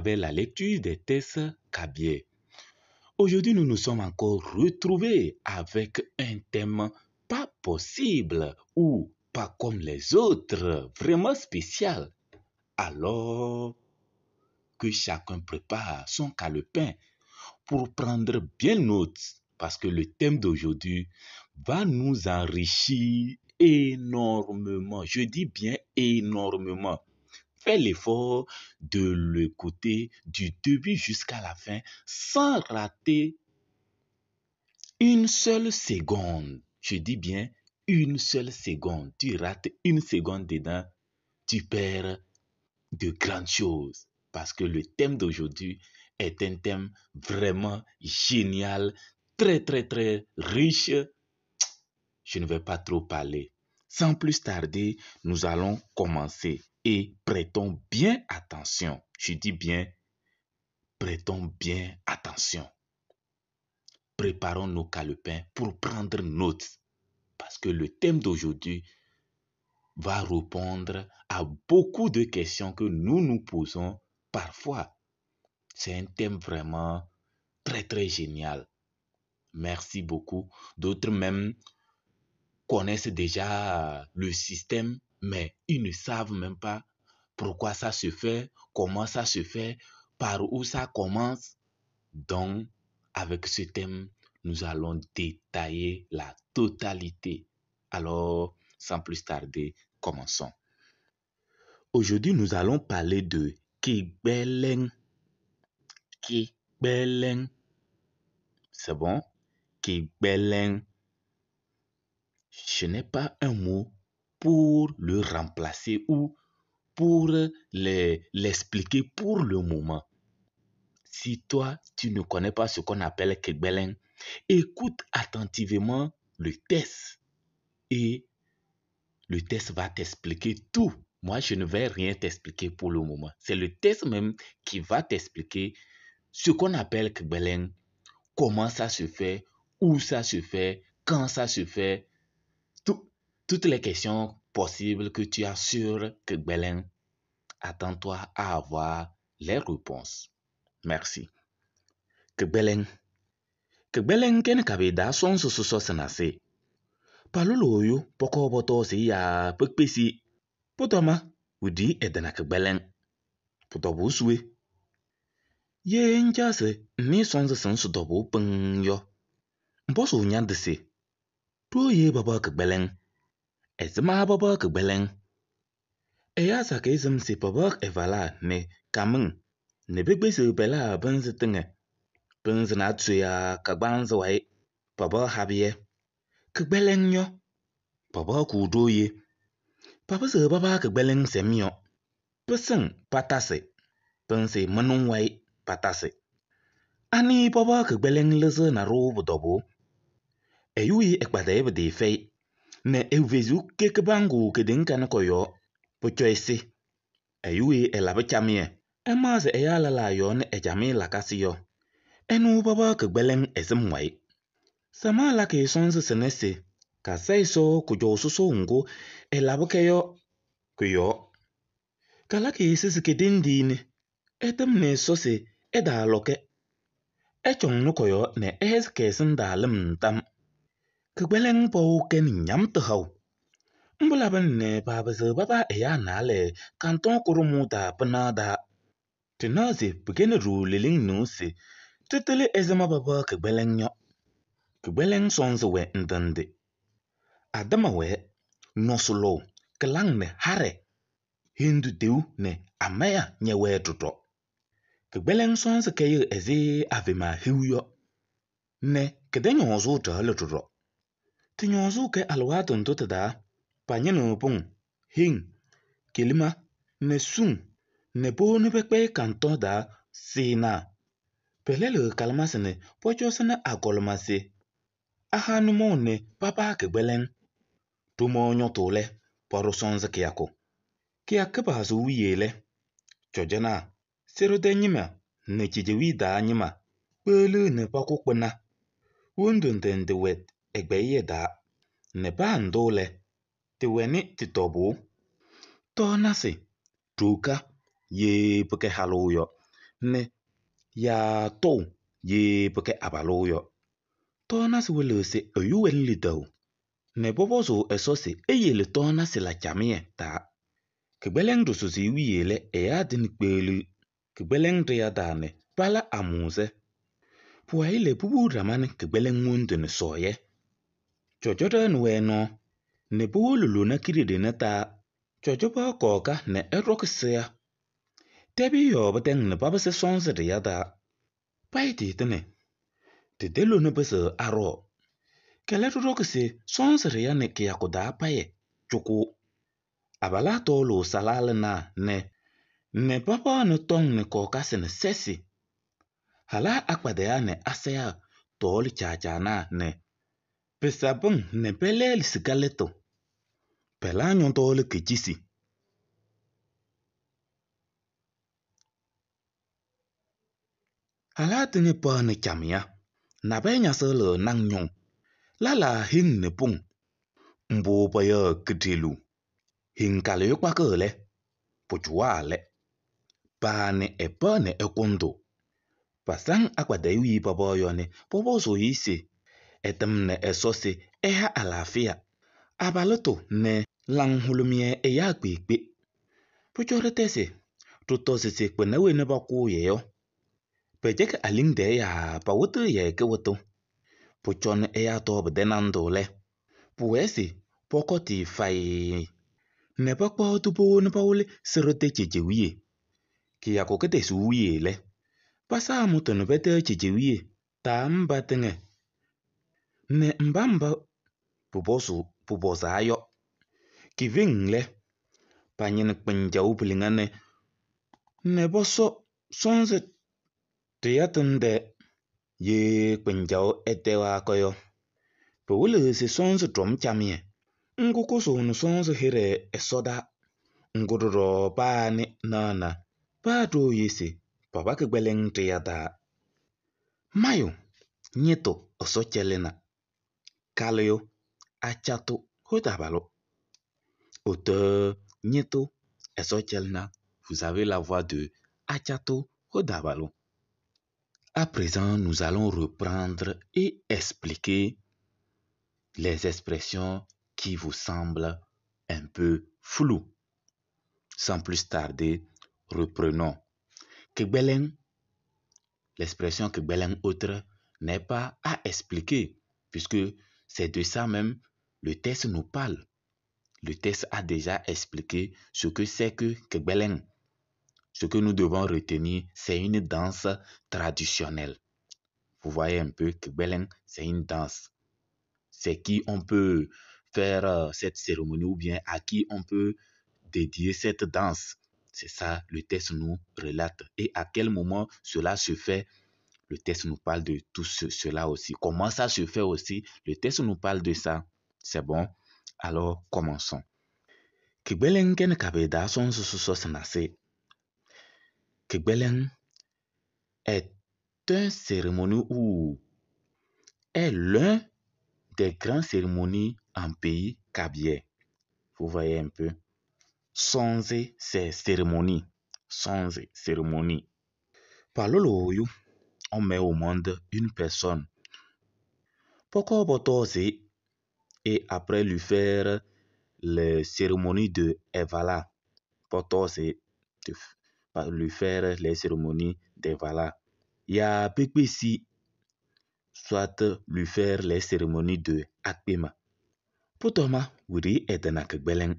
travers la lecture des textes kabyè. Aujourd'hui, nous nous sommes encore retrouvés avec un thème pas possible ou pas comme les autres, vraiment spécial. Alors que chacun prépare son calepin pour prendre bien note, parce que le thème d'aujourd'hui va nous enrichir énormément. Je dis bien énormément. Fais l'effort de l'écouter du début jusqu'à la fin sans rater une seule seconde. Je dis bien une seule seconde. Tu rates une seconde dedans, tu perds de grandes choses. Parce que le thème d'aujourd'hui est un thème vraiment génial, très très très riche. Je ne vais pas trop parler. Sans plus tarder, nous allons commencer et prêtons bien attention. Je dis bien, prêtons bien attention. Préparons nos calepins pour prendre note parce que le thème d'aujourd'hui va répondre à beaucoup de questions que nous nous posons parfois. C'est un thème vraiment très très génial. Merci beaucoup. D'autres même connaissent déjà le système, mais ils ne savent même pas pourquoi ça se fait, comment ça se fait, par où ça commence. Donc, avec ce thème, nous allons détailler la totalité. Alors, sans plus tarder, commençons. Aujourd'hui, nous allons parler de Kegbeleng. Kegbeleng. C'est bon? Kegbeleng. Ce n'est pas un mot pour le remplacer ou pour l'expliquer pour le moment. Si toi, tu ne connais pas ce qu'on appelle Kegbeleng, écoute attentivement le test et le test va t'expliquer tout. Moi, je ne vais rien t'expliquer pour le moment. C'est le test même qui va t'expliquer ce qu'on appelle Kegbeleng, comment ça se fait, où ça se fait, quand ça se fait, toutes les questions possibles que tu as sur Kegbeleng. Attends-toi à avoir les réponses. Merci. Kegbeleng. Kegbeleng ken kabe da son so so so senase. Palolo yo poko boto si ya pekpesi. Potoma udi edena kegbeleng. Potobu suwe. Ye njase ni sonze sensu dobu peng yo. Mposo nyandese. To ye baba kegbeleng. Ezma baba kegbeleng. Eya sake ezem se baba evala ne kameng. Ne begbese bela benze tenge. Benze na tsuya kagbanze wae. Baba habie. Kegbeleng yo. Baba kudo ye. Papa se baba kegbeleng semyo. Peseng patase. Benze menung wae patase. Ani baba kegbeleng leze na robo dobo. Eyui ekpade ebe de fei. Ne euvezu kekebangu kedenkan koyo. Pochoese. Eyui elabe chamie. Emaze eyala la yo ne ejami lakasi yo. Enu baba kegbeleng ezem wae. Sama lake sonze senese. Kasai so kujo soso ungo elabe keyo kuyo. Kalake sisi kedendine. Etem ne sose eda loke. Echong no koyo ne ehes kesen dalem ntam. Kegbeleng po ken nyam te hau. Mbula ben ne baba ze baba eya nale kanton kurumu da penada. Tenaze begene ru liling no se. Tetele ezema baba kegbeleng nyo. Kegbeleng sonze we ndende. Adama we nosolo kelang ne hare. Hindu deu ne amaya nyewe tuto. Kegbeleng sonze keye eze avema hiuyo. Ne kedenyo zo tale tuto. Tinyozu ke alwa tonto da panyeno pong hing kelima ne sung ne bo ne bekpe kanton da sena. Pelele kalmase ne pocho sene agolmase. Aha numo ne papa kegbeleng. Tumo nyotole poro sonze kiyako. Kiya ba zu yele. Chojana sero de nyima ne chijewi da nyima. Pele ne pako kpena. Wundun den de wet egbe da. Ne ba ndole. Te weni titobu. To nase. Tuka ye peke halo yo. Nɛ yaa tɔʋ ye pɩkɛ abalʋ yɔ. Tɔɔnasɩ wɩlɩɣ se ɛyʋ wɛnɩ lidaʋ nɛ pɔpɔzʋʋ Ɛsɔ se eyele tɔɔnasɩ la camɩyɛ taa. Kɩgbɛlɛŋ ɖɩsʋzɩ wiye lɛ, ɛyaa tɩnɩ kpeɣli. Kɩgbɛlɛŋ ɖɩya taa nɛ pala amʋʋzɛ. Pʋwayɩ lɛ, pupuu ɖama nɛ kɩgbɛlɛŋ wondu nɛ sɔɔyɛ. Cɔjɔ ɖɛɣnɩ-wɛ nɔɔ nɛ powolo lona kiɖe ɖena taa. Cɔjɔ pɩɣa kɔɔka nɛ ɛɖɔkɩ sɩɣa. Tɛpɩyʋ yɔɔ pɩtɛŋ nɛ papɩsɩ sɔnzɩ ɖɩya taa. Payɩ tɩɩtɩnɩ, ɖɩtɛ lona pɩzɩɣ aɖɔɔ. Kɛlɛ ɖɩɖɔkɩ se sɔnzɩ ɖɩya nɛ kɩyakʋ taa payɛ cʋkʋʋ. Abalaa tɔɔlʋʋ salaa lɩnaa nɛ nɛ papaɣnɩ tɔŋ nɛ kɔɔkasɩ nɛ sɛsɩ. Halaa akpadɩyaa nɛ asɛyaa tɔɔlɩ caacaanaa nɛ pɩsabɩ-ŋ nɛ pɛlɛɣlɩ sika lɛtʋ. Pɛlaa ñɔtɔɔlɩ kecisi. Halaa tɩŋa paɣnɩ camɩya. Nabɛyɛ ñasɩɣlɩɣ naŋ ñʋŋ. Lɛlaa heŋ nɛ pʋŋ. Mbʋ payaɣ kiɖelu. Heŋ kalɩyʋ kpakɩɣ lɛ, pʋcʋwaa lɛ. Paa nɛ ɛpaɣnɩ ɛkʋndʋ. Pasaŋ akpadɩyɛ wiye papaɣ yɔ nɛ pɔpɔzʋʋ-ɩ se ɛtɩm nɛ Ɛsɔ se ɛha alaafɩya. Abalɩtʋ nɛ laŋhʋlʋmɩyɛ ɛyaa kpeekpe. Pʋcɔ ɖɩtɛ se ɖɩtɔzɩ se kpɩna wena pakʋʋ-yɛ yɔ, pɛcɛkɩ a-liŋ tɛɛ yaa pawɩtɩɣ-yɛ kɩwɩtʋ. Pʋcɔnɩ ɛyaa tɔɔ pɩtɛ nandʋ lɛ, pʋwɛɛ se pɔkɔtɩ fayɩ nɛ pakpaɣ-tʋ powoni pawɩlɩ sɩɖɩ tɛ cecewiye. Kɩyakʋ kɩtɛzʋʋ wiye lɛ, pasaa mʋtʋ nɛ pɛtɛɣ cecewiye taa mba tɩŋa nɛ mba mba pʋpɔzaa yɔ. Kiveŋ lɛ, pañɩnɩ kpɩnjaʋ piliŋa nɛ nɛ pɔsɔ sɔnzɩ ɖɩya tɩŋ tɛɛ. Ye kpɩnjaʋ ɛtɛwaa yɔ, pɩwɩlɩɣ se sɔnzɩ ɖɔm camɩyɛ. Ŋgʋ kʋsʋʋnɩ sɔnzɩ hɩɖɛ ɛsɔdaa. Ŋgʋ ɖɔɖɔ paa nɛ naɣna paa ɖooye se paba kɩgbɛlɛŋ ɖɩya taa. Mayʋ ñɩtʋ Ɛsɔ cɛlɩna. Kalɩyʋ atsatʋ hoto abalʋ. Auteur ñɩtʋ Ɛsɔ cɛlɩna. Vous avez la voix de Achato Hodabalo. À présent, nous allons reprendre et expliquer les expressions qui vous semblent un peu floues. Sans plus tarder, reprenons. Kebeleng, l'expression Kebeleng autre n'est pas à expliquer, puisque c'est de ça même le texte nous parle. Le texte a déjà expliqué ce que c'est que Kebeleng. Ce que nous devons retenir, c'est une danse traditionnelle. Vous voyez un peu que Kebeleng, c'est une danse. C'est qui on peut faire cette cérémonie ou bien à qui on peut dédier cette danse. C'est ça, le texte nous relate. Et à quel moment cela se fait, le texte nous parle de tout cela aussi. Comment ça se fait aussi, le texte nous parle de ça. C'est bon? Alors, commençons. Kebeleng ken kabeda son so. Kebeleng est une cérémonie ou est l'un des grandes cérémonies en pays kabyè. Vous voyez un peu. Sonze, c'est cérémonie. Sonze, cérémonie. Par le on met au monde une personne. Pourquoi et après lui faire les cérémonies de Evala. Pourquoi lui faire les cérémonies d'Evala. Il y a Pépési, soit lui faire les cérémonies de Akpema. Pour Thomas, oui, est un Akbelen.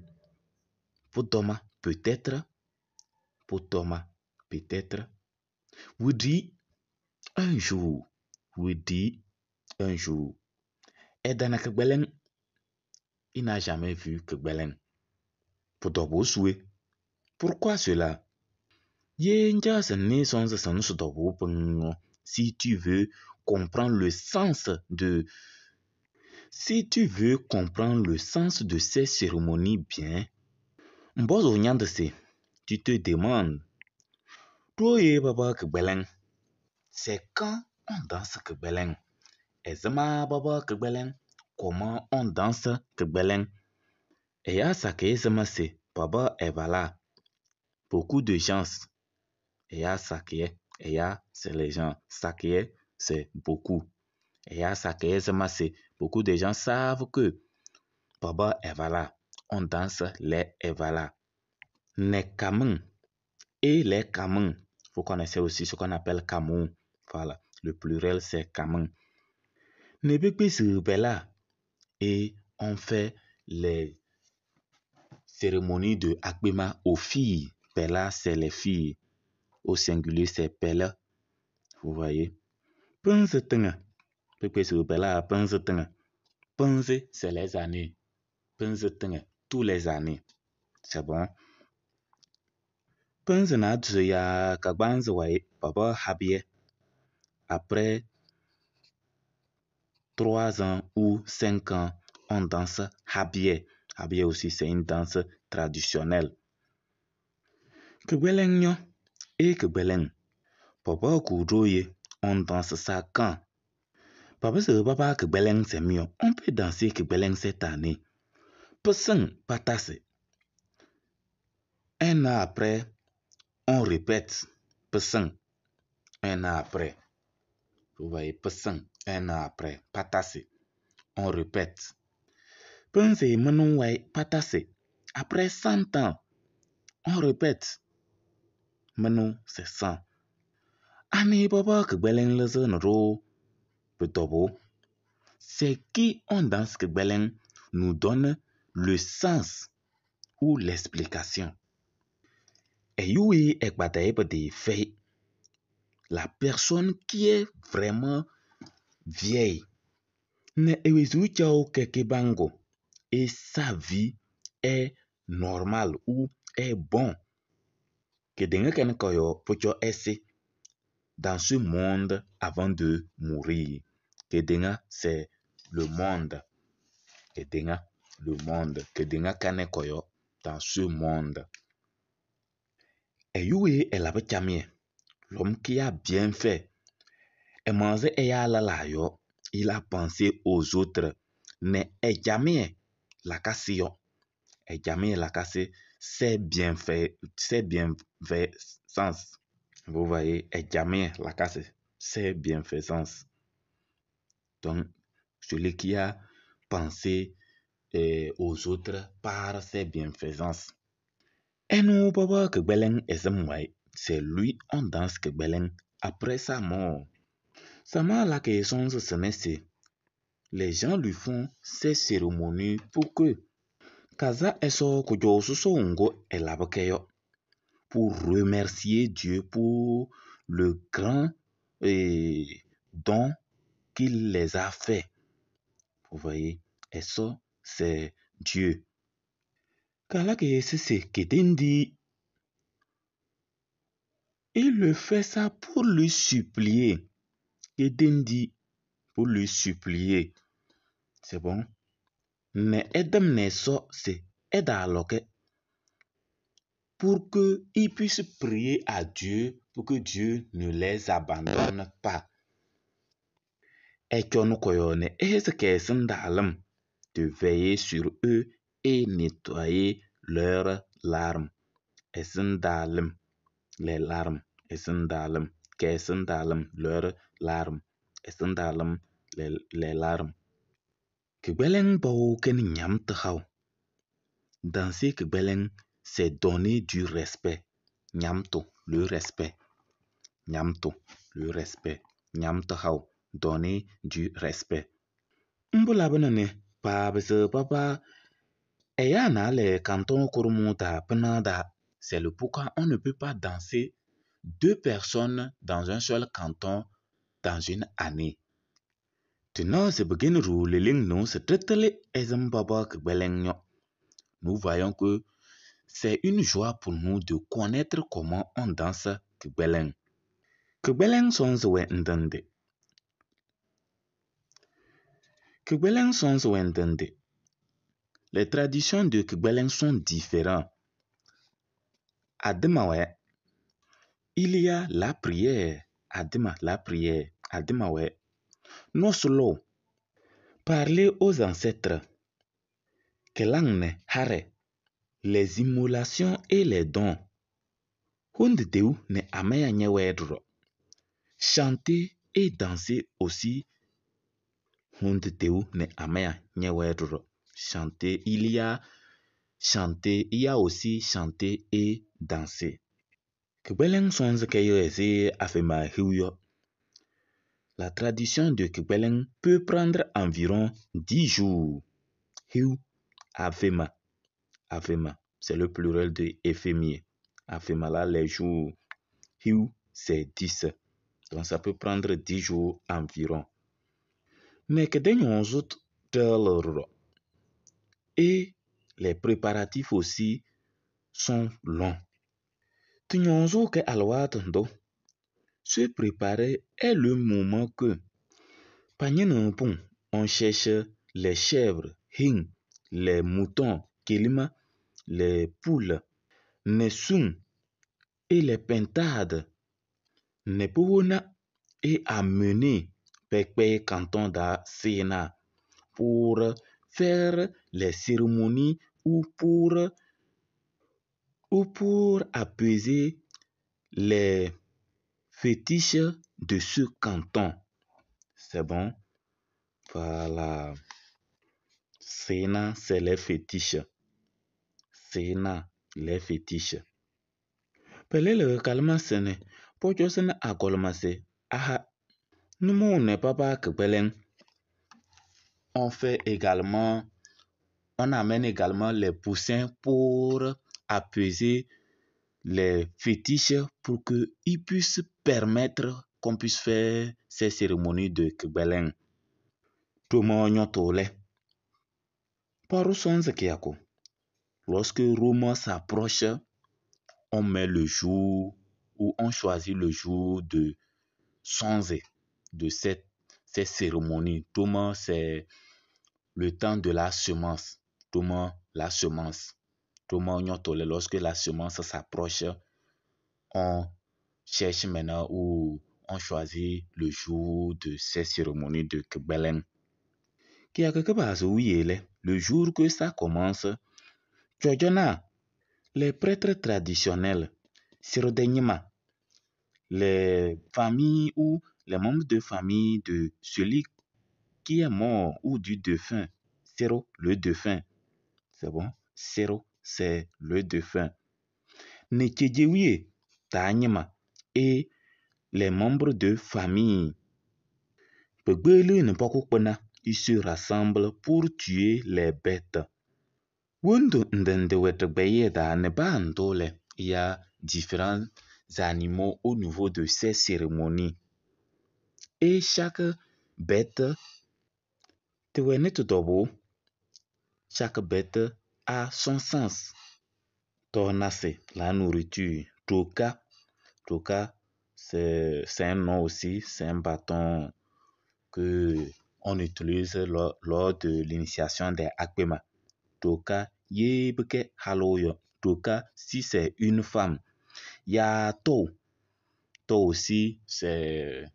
Pour Thomas, peut-être. Pour Thomas, peut-être. Oui, un jour. Oui, un jour. Est un Akbelen. Il n'a jamais vu Kbelen. Pour Dobosoué. Pourquoi cela? Si tu veux comprendre le sens de si tu veux comprendre le sens de ces cérémonies bien, tu te demandes, c'est quand on danse Kbeleng? Comment on danse Kbeleng? Et à ça que Baba Evala. Beaucoup de gens et à ça Eya, c'est les gens. Sakye, c'est beaucoup. Eya Sakye, c'est beaucoup de gens savent que Baba Evala, on danse les Evala. Les Kameng et les Kameng. Vous connaissez aussi ce qu'on appelle Kamou. Voilà. Le pluriel, c'est Kameng. Bella. Et on fait les cérémonies de Akbema aux filles. Bella, c'est les filles. Au singulier, c'est Bella. Vous voyez. Penze, c'est les années. Penze, tous les années. C'est bon. Penze na ya kagbanze waye baba habie. Après 3 ans ou 5 ans, on danse Habier. Habier aussi, c'est une danse traditionnelle. Kebeleng et kebeleng. Papa Koudoye, on danse ça quand? Papa se papa kebeleng c'est mieux. On peut danser kebeleng cette année. Peseng patase. Un an après, on répète. Peseng. Un an après. Vous voyez, peseng. Un an après, patase. On répète. Pensez, menou patase. Après 100 ans, on répète. Menou, c'est 100. Ani baba kebeleng leze nro petobo. C'est qui on danse kebeleng nous donne le sens ou l'explication. Et oui, fait. La personne qui est vraiment vieille. Ne bango et sa vie est normale ou est bon. Dans ce monde avant de mourir. Kedenga, c'est le monde. Kedenga, le monde. Kedenga kane koyo dans ce monde. Et youé est la l'homme qui a bien fait. Et manger et la il a pensé aux autres. Mais et jamais la casse Et jamais la casse, c'est bien fait, c'est bienfaisance. Vous voyez, et jamais la casse, c'est bienfaisance. Donc, celui qui a pensé aux autres par ses bienfaisances. Et nous, papa, que Beleng c'est lui, on danse que Beleng après sa mort. Sa mort là que son les gens lui font ces cérémonies pour que Kaza eso kujo ngo elabekeyo pour remercier Dieu pour le grand don qu'il les a fait. Vous voyez, et ça, c'est Dieu. Il le fait ça pour lui supplier. Kedendi, pour lui supplier. C'est bon? Mais Edem Neso, c'est Edaloke. Pour qu'il puisse prier à Dieu, pour que Dieu ne les abandonne pas. De veiller sur eux et nettoyer leurs larmes. Les larmes. Leurs larmes. Les larmes. Danser Kebeleng, c'est donner du respect. Nyamto, le respect. Nyamto, le respect. Nyamto donner du respect. Papa C'est le pourquoi on ne peut pas danser deux personnes dans un seul canton dans une année. Nous voyons que c'est une joie pour nous de connaître comment on danse Kebeleng. Kebeleng ndende. Kebeleng ndende. Les traditions de Kebeleng sont différentes. Ademawe, il y a la prière. Adema, la prière. Ademawe. Non solo parler aux ancêtres. Kelangne hare. Les immolations et les dons. Hunde deu ne ameya nyewedro. Chanter et danser aussi. Chanter, il y a chanter, il y a aussi chanter et danser. La tradition de Kgbeleng peut prendre environ 10 jours. Hiu, Afema. Afema, c'est le pluriel de éphémère. Afema là, les jours. Hiu, c'est 10. Donc ça peut prendre 10 jours environ. Mais que Et les préparatifs aussi sont longs. Se préparer est le moment que on cherche les chèvres, hing, les moutons, kelima, les poules, nesung et les pintades, nepouona et amener Pekpe canton da Sénat pour faire les cérémonies ou pour apaiser les fétiches de ce canton. C'est bon? Voilà. Sénat, c'est les fétiches. Sénat, les fétiches. Pelele kalma sene, pocho sene agolmase, aha. Nous n'est pas pas que On fait également, on amène également les poussins pour apaiser les fétiches pour qu'ils puissent permettre qu'on puisse faire ces cérémonies de Kgbeleng. Lorsque Roma s'approche, on met le jour ou on choisit le jour de Sonze, de cette cérémonie. Thomas, c'est le temps de la semence. Thomas, la semence. Thomas, lorsque la semence s'approche, on cherche maintenant où on choisit le jour de ces cérémonies de Kbelen. Le jour que ça commence, les prêtres traditionnels, les familles ou les membres de famille de celui qui est mort ou du défunt, Sero, le défunt. C'est bon? Sero, c'est le défunt. Tanyima et les membres de famille. Ils se rassemblent pour tuer les bêtes. Il y a différents animaux au niveau de ces cérémonies. Et chaque bête, chaque bête a son sens. Tornase, la nourriture. Toka, toka, c'est un nom aussi, c'est un bâton que on utilise lors de l'initiation des Akpema. Toka, yebeke haloyo. Toka, si c'est une femme. Ya to. To aussi, c'est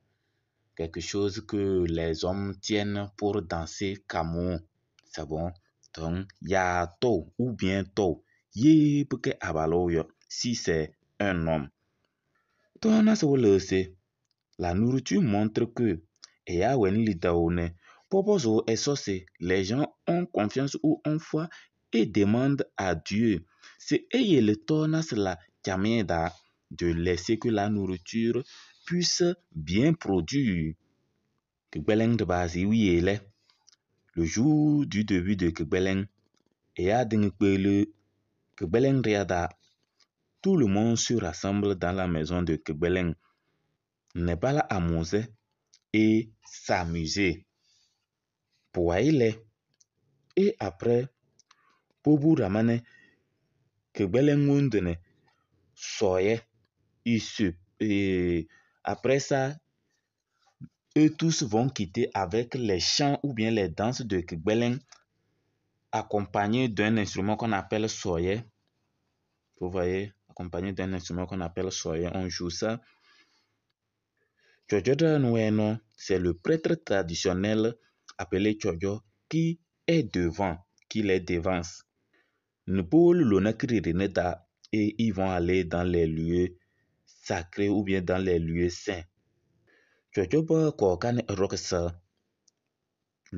quelque chose que les hommes tiennent pour danser kamo. C'est bon? Donc, ya to ou bien to. Yebeke abaloyo, si c'est un homme. La nourriture montre que les gens ont confiance ou ont foi et demandent à Dieu. C'est la de laisser que la nourriture puisse bien produire. Le jour du début de Kgbeleng, tout le monde se rassemble dans la maison de Kgbeleng. N'est pas là à manger et s'amuser. Pour Et après, Bobu Ramane, Kgbeleng Wundene, Soye, et après ça, eux tous vont quitter avec les chants ou bien les danses de Kgbeleng, accompagnés d'un instrument qu'on appelle Soye. Vous voyez, accompagné d'un instrument qu'on appelle Soye, on joue ça. C'est le prêtre traditionnel appelé Tchodjo qui est devant, qui les devance. Et ils vont aller dans les lieux sacrés ou bien dans les lieux saints. Le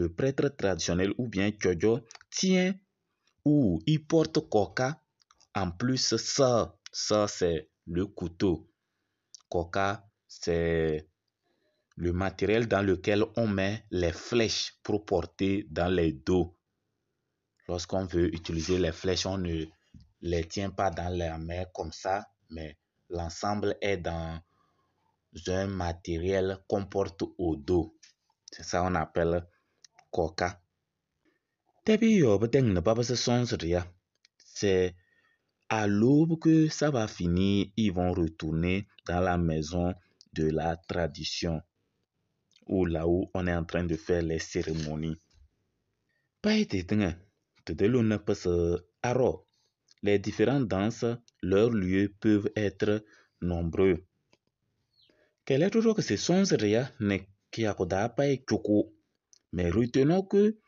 prêtre traditionnel ou bien Tchodjo tient ou il porte koka, en plus ça, ça c'est le couteau. Koka, c'est le matériel dans lequel on met les flèches pour porter dans les dos. Lorsqu'on veut utiliser les flèches, on ne les tient pas dans la main comme ça, mais l'ensemble est dans un matériel qu'on porte au dos. C'est ça qu'on appelle koka. C'est à l'aube que ça va finir, ils vont retourner dans la maison de la tradition, ou là où on est en train de faire les cérémonies. Les différentes danses, leurs lieux peuvent être nombreux. Mais retenons que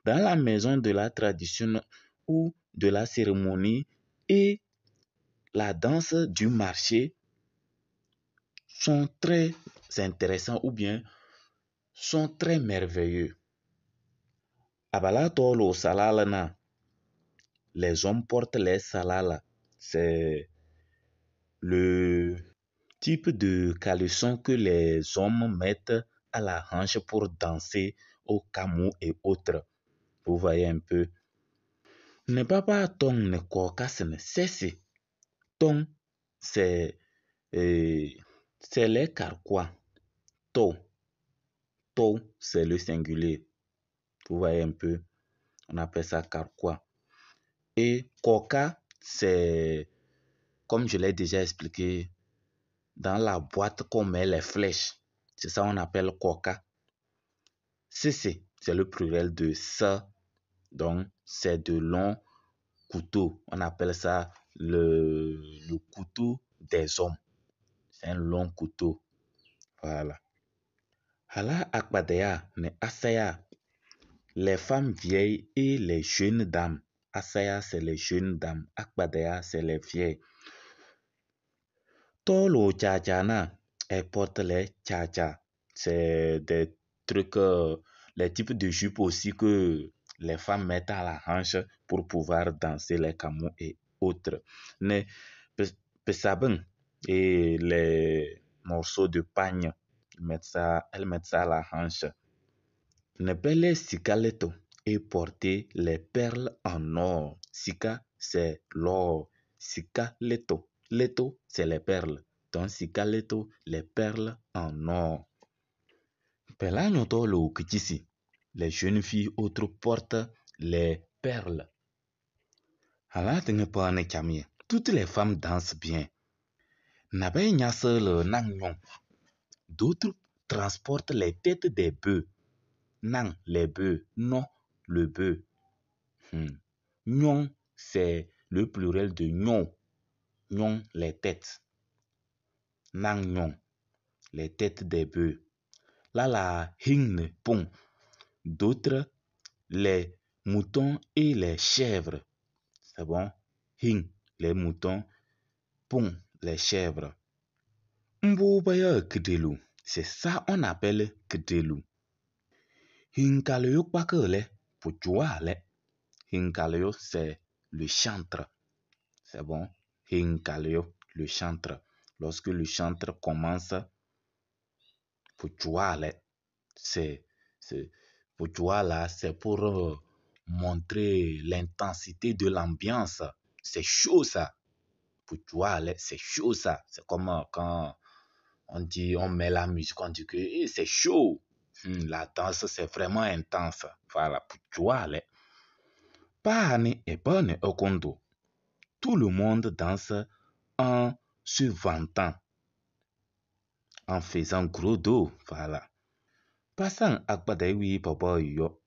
dans la maison de la tradition ou de la cérémonie et la danse du marché sont très intéressants ou bien sont très merveilleux. Les hommes portent les salala. C'est le type de caleçon que les hommes mettent à la hanche pour danser au kamou et autres. Vous voyez un peu. Ne papa tong ne kokas ne cesse. Tong, c'est les carquois. To, to, c'est le singulier. Vous voyez un peu. On appelle ça carquois. Et koka, c'est, comme je l'ai déjà expliqué, dans la boîte qu'on met les flèches. C'est ça qu'on appelle koka. Cc, c'est le pluriel de ça. Donc, c'est de longs couteaux. On appelle ça le couteau des hommes. C'est un long couteau. Voilà. Hala akpadea ne asaya. Les femmes vieilles et les jeunes dames. Asaya, c'est les jeunes dames. Akpadea, c'est les vieilles. Tolo tchadjana, elles portent les tchadja. C'est des trucs, les types de jupes aussi que les femmes mettent à la hanche pour pouvoir danser les kamous et autres. Mais pesabin et les morceaux de pagne, elles mettent ça à la hanche. Ne belle sikaleto et porter les perles en or. Sika, c'est l'or. Sikaleto, leto, c'est les perles. Donc sikaleto, les perles en or. Les jeunes filles autres portent les perles. Toutes les femmes dansent bien. D'autres transportent les têtes des bœufs. Nang, les bœufs. Non, le bœuf. Nyon, c'est le pluriel de nyon. Nyon, les têtes. Nang, nyon, les têtes des bœufs. Là, la hing, pont. D'autres, les moutons et les chèvres. C'est bon? Hing, les moutons. Pont, les chèvres. Mboubaya kdelu. C'est ça on appelle kdelu. Hinkaleyo pakele, pochouale. Hinkaleyo, c'est le chantre. C'est bon? Hinkaleyo, le chantre. Lorsque le chantre commence, pochouale, c'est pochouala, c'est pour montrer l'intensité de l'ambiance. C'est chaud ça. Pochouale, c'est chaud ça. C'est comme quand on dit, on met la musique, on dit que hey, c'est chaud. La danse, c'est vraiment intense. Voilà, pochouale. Paane et bonne au condo. Tout le monde danse en se vantant, en faisant gros dos. Voilà. Passant à Gbadawi Papa Yo,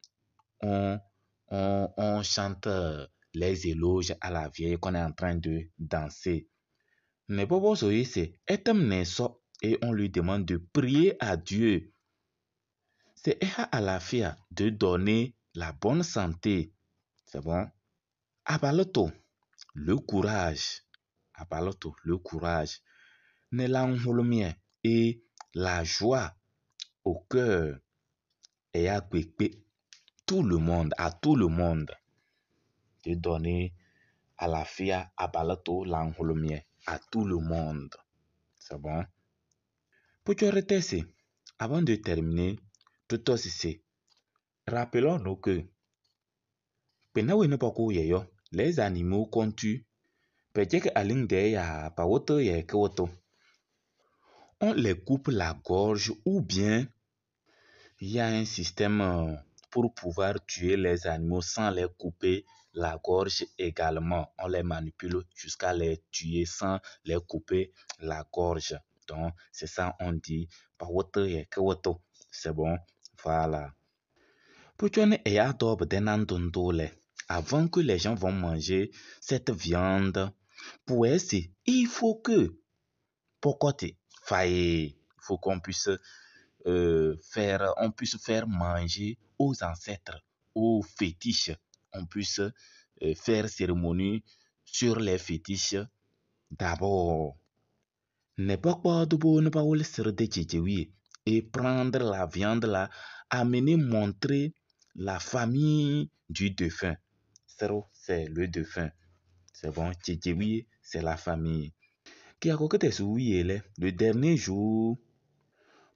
on chante les éloges à la vieille qu'on est en train de danser. Mais Bobo Zoé, c'est Etem Neso et on lui demande de prier à Dieu. C'est Eha Alafia de donner la bonne santé. C'est bon? Abaloto, le courage. Abaloto, le courage. Nelanholomien et la joie. au cœur. Et à tout le monde, à tout le monde, de donner à la fille à balato à tout le monde. C'est bon? Pour avant de terminer, tout aussi, rappelons-nous que les animaux qu'on tue, on les coupe la gorge ou bien il y a un système pour pouvoir tuer les animaux sans les couper la gorge également. On les manipule jusqu'à les tuer sans les couper la gorge. Donc, c'est ça, on dit. C'est bon, voilà. Avant que les gens vont manger cette viande, pour essayer, il faut que, il faut qu'on puisse faire, on puisse faire manger aux ancêtres, aux fétiches. On puisse faire cérémonie sur les fétiches d'abord. Ne pas et prendre la viande là, amener, montrer la famille du défunt. C'est le défunt. C'est bon, c'est la famille. Qui a le dernier jour,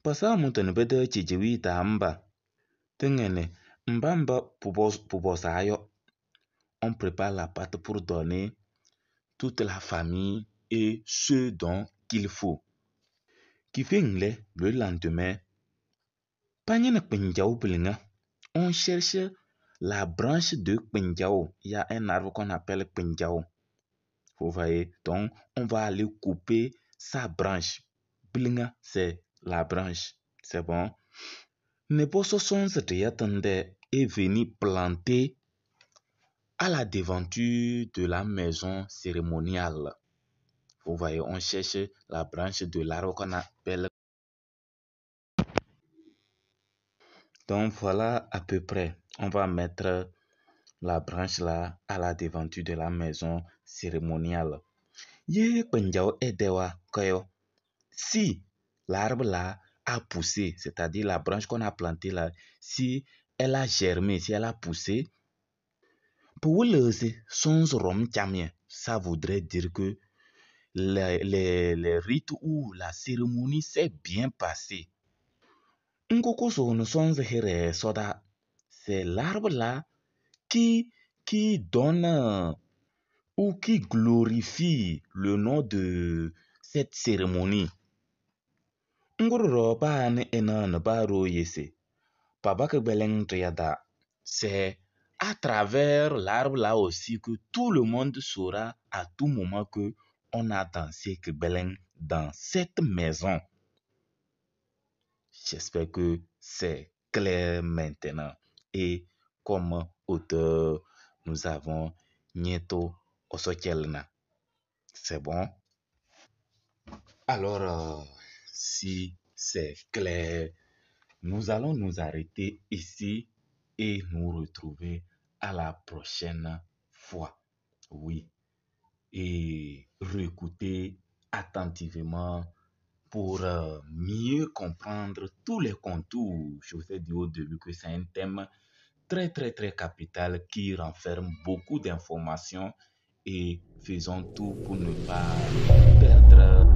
pasa mutu tchedjewi tamba. Tengene, mbamba pubosayo. On prépare la pâte pour donner toute la famille et ceux dont qu'il faut. Qui fait le lendemain, on cherche la branche de Kpenjao. Il y a un arbre qu'on appelle Kpenjao. Vous voyez, donc on va aller couper sa branche. Blinga, c'est la branche. C'est bon. Est venu planter à la devanture de la maison cérémoniale. Vous voyez, on cherche la branche de l'arbre qu'on appelle. Donc voilà à peu près. On va mettre la branche là à la devanture de la maison cérémoniale. Si l'arbre là a poussé, c'est-à-dire la branche qu'on a plantée là, si elle a germé, si elle a poussé, pour le ça voudrait dire que les rites ou la cérémonie s'est bien passée. C'est l'arbre là qui donne ou qui glorifie le nom de cette cérémonie. C'est à travers l'arbre là aussi que tout le monde saura à tout moment que on a dansé Kebeleng dans cette maison. J'espère que c'est clair maintenant. Et comme auteur, nous avons Nieto Osokielna. C'est bon? Alors, si c'est clair, nous allons nous arrêter ici et nous retrouver à la prochaine fois. Oui. Et réécouter attentivement pour mieux comprendre tous les contours. Je vous ai dit au début que c'est un thème très, très, très capital qui renferme beaucoup d'informations et faisons tout pour ne pas perdre.